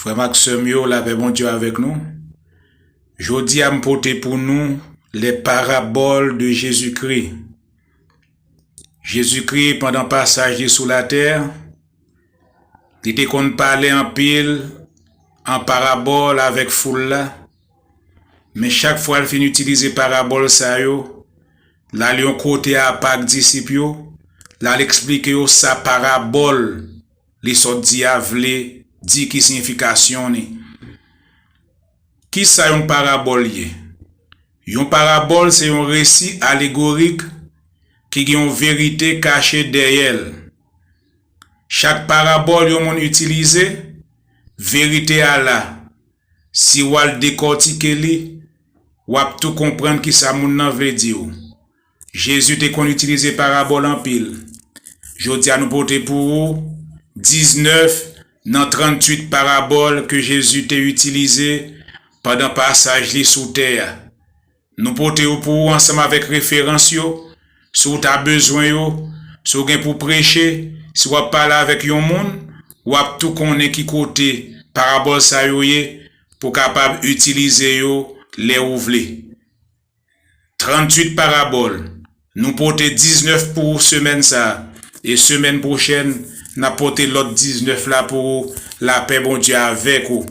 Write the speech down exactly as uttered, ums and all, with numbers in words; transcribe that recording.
Frè m ak sè m yo, lapè Bondye avèk nou. Jodi a, m pote pou nou les paraboles de Jésus-Christ. Jezikri, pandan pasaj li sou latè, li te konn pale anpil an parabòl avèk foul la, men chak fwa l fin itilize parabòl sa yo, l al yon kote apa ak disip yo, l al eksplike yo sa parabòl li sot di a vle di, ki siyifikasyon li. Ki sa yon parabòl ye? Yon parabòl se yon resi alegorik ki gen yon verite kache dèyè l. Chak parabòl yon moun itilize, verite a la. Si w al dekòtike li, w ap tou konprann ki sa moun nan vle di w. Jezi te konn itilize parabòl anpil. Jodi a, nou pote pou ou diznèf nan tranntuit parabòl ke Jezi te itilize pandan pasaj li sou tè a. Nou pote yo pou ou ansanm avèk referans yo, si w ta bezwen yo, si w gen pou preche, si w ap pale avèk yon moun, w ap tou konnen ki kote parabòl sa yo ye pou w kapab itilize yo lè ou vle. Tranntuit parabòl. Nou pote diznèf pou ou semèn sa a. E semèn pwochèn, n ap pote lòt diznèf la pou ou. Lapè Bondye avèk ou.